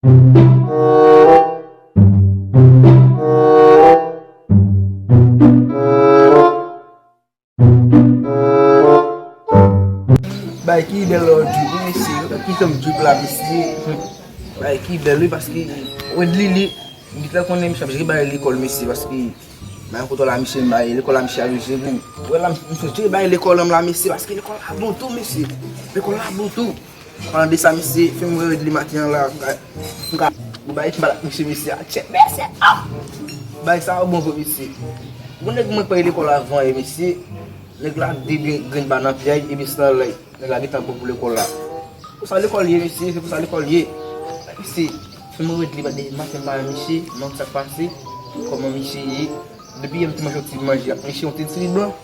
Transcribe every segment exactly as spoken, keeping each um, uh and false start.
Bay ki bèl lò drip wi mesye, ki janm drip la mesye. Bay ki bèl wi paske Wedly li, li fè konnen misye ap jere bagay lekòl mesye paske bay kote la misye bay lekòl la misye ap jere. Wè la misye jere bagay lekòl la mesye paske lekòl la bon tou mesye. Lekòl la bon tou. Palan de sa, mesye, fè m wè Wedly maten an la. M ka, m bay, m bay, mesye, mesye, a tchèk, mesye, ah! Bay sa, bon, vre, mesye. Gon nèg mwen peye lekòl avan, e, mesye. Nèg la, de grenn, grenn ba nan pye, epi san lè, nèg la gentan bon pou lekòl la. Pou sa lekòl ye, mesye, se pou sa lekòl ye. Mesye, fè m wè Wedly, de maten m pa wè misye, m pa konn sa k pase, kòman misye ye. Depi yè m te manje yon ti manje ak misye, yon ti diri blan.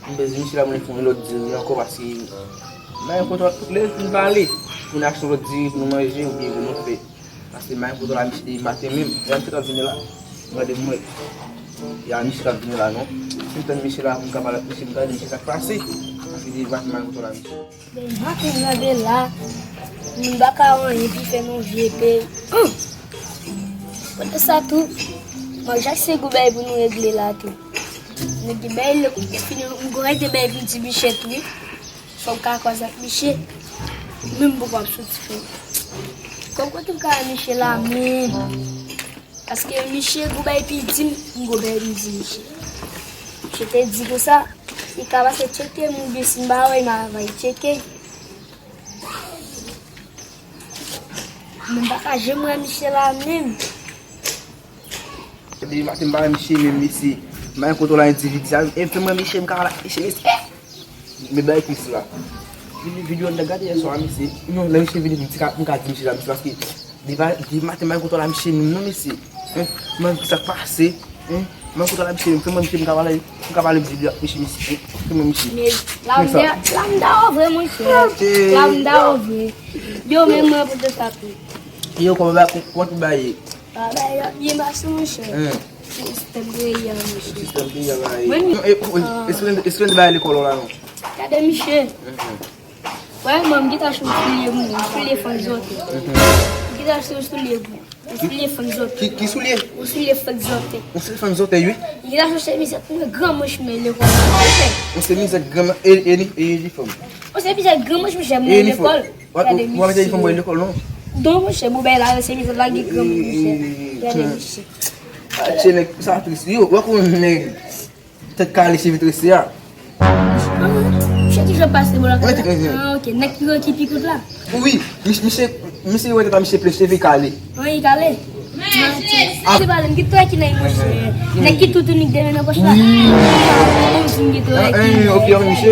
M bezwen misye la, mwen fè yon lòt diri ankò, paske m pa gen kontwòl, lè l fin pale, pou n achte yon lòt diri pou nou manje, oubyen pou nou fè. Paske m pa gen kontwòl a misye depi maten menm. Lè misye t ap vini la, m gade m wè. Y a misye k ap vini la, non. Si m tann misye la, pou m ka pale ak misye, m gade misye sa k pase. Paske depi maten m pa gen kontwòl a misye. Depi maten m leve la, m pa ka anyen, pi fè non vye pey. Hum! Kote sa tou, manje ak se gwo bagay pou nou regle la tou. Nèg ki bay lekòl fini, m gon rete bay piti miche tou wi. Fò m ka kwaze ak miche. Menm poko ap soti fè. Kòm kote m ka wè miche la menm. Paske miche gon bagay piti m, m gon bagay piti miche. Miche te di konsa, li ka pase tcheke m oubyen si m pa wè m ava tcheke. Men m pa ka janm wè miche la menm. Depi maten m pa wè miche menm mesye. M pa gen kontwòl a endividi sa. E fè m wè miche m ka pale ak miche mesye. Men bay Chris la. Vide-, videyo n te gade yè swa a mesye. Non, lè miche vini m di ka, m ka di miche la mesye paske depi, depi maten m pa gen kontwòl a miche menm non mesye. Hein? M pa konn sa k pase. Hein? M pa gen kontwòl a miche menm. Fè m wè miche m ka pale, m ka pale videyo ak miche mesye. Hein? Fè m wè miche. Men la m de, la m da w vre monchè. La m da w vre. Yo, men mwen pou te sa tou. Yo, kòman ba, kòman tout bagay ye? Bagay yo ap byen pase, monchè. Hmm. Sistèm peyi a, monchè. Sistèm peyi a, bagay. Mwen, non, e, e, ah. Esplende, esplende bagay lekòl la, non. Gade, miche. Mhm. Wè, mwen, m gentan achte yon soulye, m, yon soulye fann zòtè. Mhm. M gentan achte yon soulye, yon soulye fann zòtè. Ki, ki soulye? Yon soulye fann zòtè. Yon soulye fann zòtè, wi. M gentan achte chemiz pou mwen, gran manch mwen lekòl la. Yon chemiz gran, e, e, e, inifòm. Yon chemiz gran manch, monchè, mwen lekòl. Gade misye. Ou pa mete inifòm pou al lekòl, non? Non, monchè, bon, bagay la, se mizè la gen granmoun, monchè. Gade misye. Che nèg, sa tris. Yo, wè kou nèg tèt kale, cheve trese a. Ah, misye ki jan pase bò la. Ah, ok. Nèg ki, ki pi kout la. Wi, mis-, misye, misye wè tèt a misye plen cheve kale. Wi, kale. Ah. Se pa lè m ki trè ki nan emosyon. Nèg ki toutouni k demen nan pòch la. Wi. Bon, si m gen trè ki, eh, ok, misye,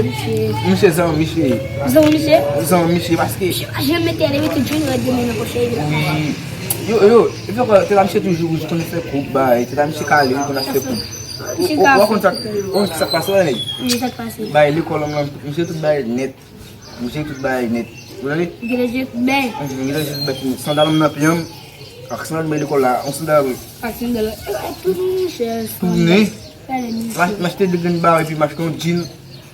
misye zanmi misye. Zanmi misye? Zanmi misye, paske misye pa janm mete, li mete tout jounen rèd demen nan pòch la. Wi. Yo, yo, e fè kwè, tèt a misye toujou wouj, li konn fè koup, bay. Tèt a misye kale, li konn ap fè koup. Misye ka fè koup. Ou, ou, ou konn sa, ou konn sa k pase la, nèg? Wi, sa k pase. Bay, lekòl, m, misye tout bay nèt. M jere tout bagay nèt. Ou tande? M gentan jere tout bagay. Mhm, m gentan jere tout bagay. Sandal m nan pye m. Ak sandal m lekòl la, yon sandal. Ak sandal la. E, tout monchè. Tounen. Gade misye. M achte de grenn ba epi m achte yon jean.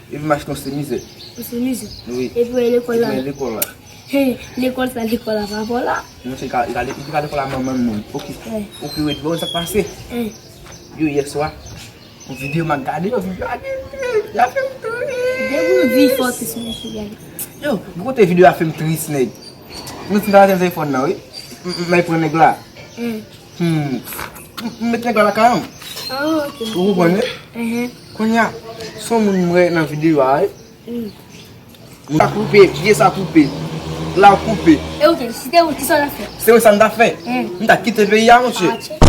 Epi m achte yon semizèt. Yon semizèt? Wi. Epi w al lekòl la. Epi m al lekòl la. He, lekòl sa, lekòl la pa pa w la. Non, se ka, ka, ka lekòl la manman m menm. Ok. Wi. Ok, wi, bon, sa k pase? Wi. Yo, yè swa. Yon videyo m ap gade, yo, videyo a gen, y a fè m tris. Depi w di fò tris, mesye, gade. Yo, kote videyo a fè m tris, nèg. Mwen ti gade telefòn nan, wi. M, m, m pran nèg la. Hmm. Hmm. M, m met nèg la lakay an. Ah, ok. Ou konprann, wi? Mhm. Kounye a, se yon moun m wè nan videyo a, wi. Hmm. Sa koupe, pye sa koupe. La koupe. E ok, si te ou, kisa w ta fè? Se mwen sa m ta fè. Hmm. M ta kite peyi a, monchè. Ah, tchè.